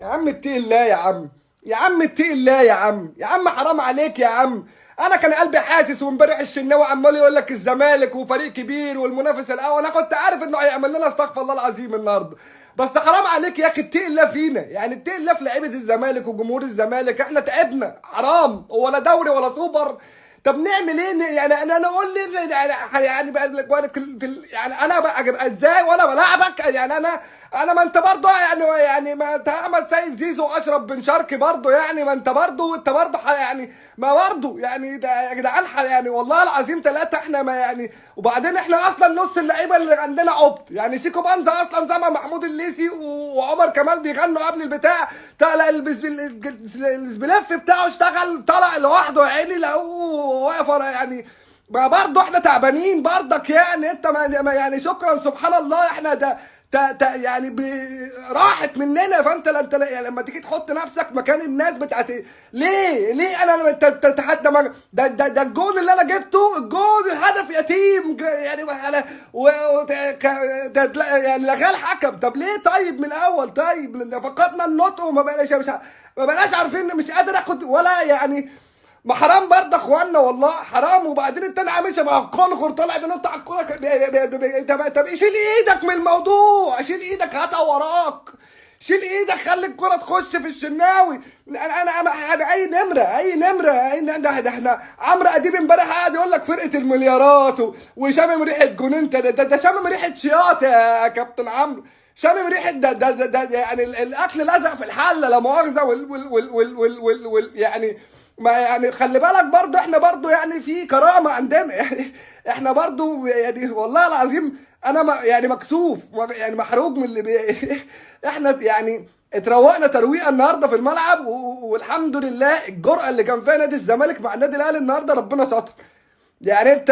يا عم اتقي الله يا عم، يا عم اتقي الله يا عم، يا عم حرام عليك يا عم. انا كان قلبي حاسس، وامبارح الشناوي عمال يقول لك الزمالك وفريق كبير والمنافس الاول، انا كنت عارف انه هيعمل لنا استغفر الله العظيم النهارده. بس حرام عليك يا اخي، اتقي الله فينا، يعني اتقي الله في لعيبة الزمالك وجمهور الزمالك، احنا تعبنا حرام، ولا دوري ولا سوبر. طب نعمل ايه يعني؟ انا قول لي يعني يعني انا بقى ازاي وانا بلاعبك؟ يعني انا ما انت برضه يعني ما انت احمد سيد زيزو واشرف بن شرقي برضه، يعني ما انت برضه، انت برضه يعني ما برضه يعني ده يا جدعان يعني والله العظيم ثلاثة احنا ما يعني. وبعدين احنا اصلا نص اللعيبة اللي عندنا عبط، يعني شيكو بانزا اصلا زي ما محمود الليثي وعمر كمال بيغنوا قبل البتاع، طلع السبليف بتاعه اشتغل، طلع لوحده يا عيني لقوه واقف ورا. يعني ما برضه احنا تعبانين برضك، يعني انت ما يعني شكرا سبحان الله احنا ده يعني راحت مننا. فانت لا انت لا يعني لما تيجي تحط نفسك مكان الناس بتاعت ليه انا لما انت تتحدى ده الجون اللي انا جبته، الجون الهدف يتيم يعني انا ده يعني لغاه الحكم. طب ليه طيب من الاول؟ طيب لان فقدنا النطق وما بقناش مش ما بقناش عارفين، مش قادر اخد ولا يعني ما حرام برضه اخوانا والله حرام. وبعدين التاني عامل شبه الكونغر طالع بينط على الكورة طب شيل ايدك من الموضوع، شيل ايدك هاتها وراك، شيل ايدك خلي الكرة تخش في الشناوي. انا اي نمره، اي نمره، اي ده احنا عمرو اديب امبارح قاعد يقول لك فرقه المليارات وشامم ريحه جونين، ده شامم ريحه شياط يا كابتن عمرو، شامم ريحه ده يعني الاكل لزق في الحلة لا مؤاخذة وال وال وال وال وال وال وال يعني ما يعني خلي بالك برضو احنا برضو يعني في كرامة عندنا يعني احنا برضو يعني والله العظيم انا ما يعني مكسوف يعني محروج من اللي احنا يعني اتروقنا ترويقه النهارده في الملعب والحمد لله الجرأة اللي كان فيها نادي الزمالك مع النادي الاهلي النهارده ربنا ستر. يعني انت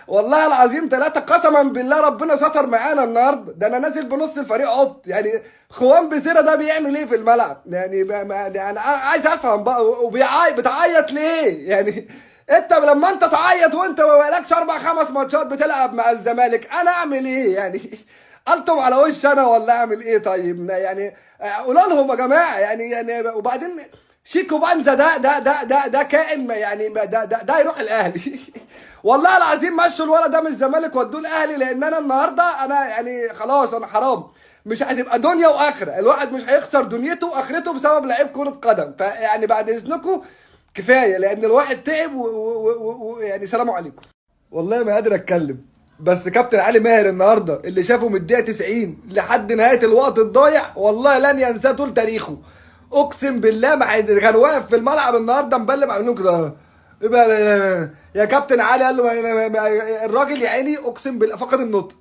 والله العظيم ثلاثة قسما بالله ربنا ستر معانا النهارده. ده انا نازل بنص الفريق عبط، يعني خوان بيسيرا ده بيعمل ايه في الملعب؟ يعني يعني انا عايز افهم بقى، وبيعيط بتعيط ليه؟ يعني انت لما انت تعيط وانت ما بقالكش 4-5 ماتشات بتلعب مع الزمالك، انا اعمل ايه يعني؟ انتم على وش انا ولا اعمل ايه؟ طيب يعني قولوا لهم يا جماعة يعني وبعدين شيكو بانزا ده ده ده ده ده كائن يعني ده ده ده يروح الاهلي والله العظيم مشوا الولد ده من الزمالك ودوه الاهلي، لان انا النهارده انا يعني خلاص انا حرام، مش هتبقى دنيا واخره، الواحد مش هيخسر دنيته واخرته بسبب لعيب كرة قدم. فيعني بعد اذنكم كفاية، لان الواحد تعب ويعني سلام عليكم. والله ما قادر اتكلم، بس كابتن علي ماهر النهارده اللي شافه من الدقيقة 90 لحد نهاية الوقت الضايع والله لن ينساه طول تاريخه، اقسم بالله. ما كان واقف في الملعب النهارده مبلم عينه كده يا كابتن علي، قال له الراجل يا عيني اقسم بالله فقد النطق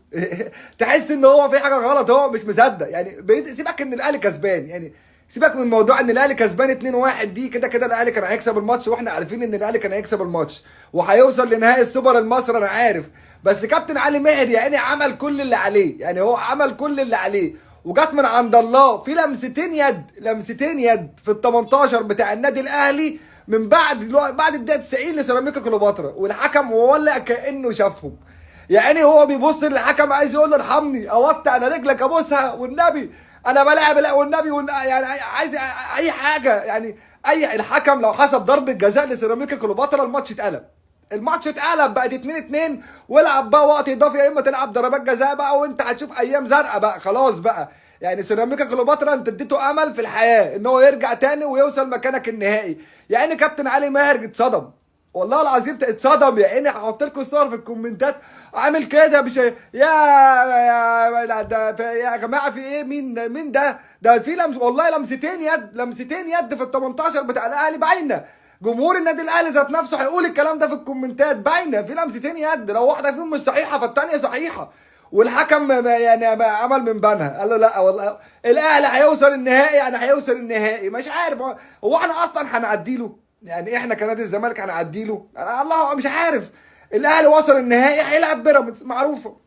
تحس ان هو في حاجة غلط، هو مش مصدق يعني. سيبك ان الاهلي كسبان، يعني سيبك من موضوع ان الاهلي كسبان 2-1 دي، كده كده الاهلي كان هيكسب الماتش، واحنا عارفين ان الاهلي كان هيكسب الماتش وهيوصل لنهائي السوبر المصري، انا عارف. بس كابتن علي ماهر يا عيني عمل كل اللي عليه، يعني هو عمل كل اللي عليه وجت من عند الله في لمستين يد، لمستين يد في ال 18 بتاع النادي الاهلي من بعد الدقيقة 90 لسيراميكا كليوباترا، والحكم ولا كانه شافهم. يعني هو بيبص للحكم عايز يقول له ارحمني، اوطي على رجلك ابوسها والنبي انا بلاعب والنبي يعني عايز اي حاجة، يعني اي الحكم لو حسب ضربه جزاء لسيراميكا كليوباترا الماتش اتقلب، الماتش اتقلب بقت 2-2، والعب بقى وقت اضافي يا اما تلعب ضربات جزاء بقى، وانت هتشوف ايام زرقاء بقى خلاص بقى. يعني سيراميكا كليوباترا انت اديته امل في الحياة ان هو يرجع تاني ويوصل مكانك النهائي. يعني كابتن علي ماهر اتصدم والله العظيم، اتصدم يا عيني. هحط لكم الصور في الكومنتات عامل كده مش يا يا ده يا جماعة في ايه؟ مين ده؟ ده في لمس والله، لمستين يد، لمستين يد في ال 18 بتاع الاهلي باينة. جمهور النادي الاهلي ذات نفسه هيقول الكلام ده في الكومنتات، باينة في لمستين يد، لو واحدة فيهم مش صحيحه فالثانيه صحيحه. والحكم يعني ما عمل من بنها، قال له لا والله الاهلي هيوصل النهائي، يعني هيوصل النهائي. مش عارف هو احنا اصلا هنعدي له، يعني احنا كنادي الزمالك هنعدي له؟ انا الله مش عارف. الاهلي وصل النهائي هيلعب بيراميدز معروفة.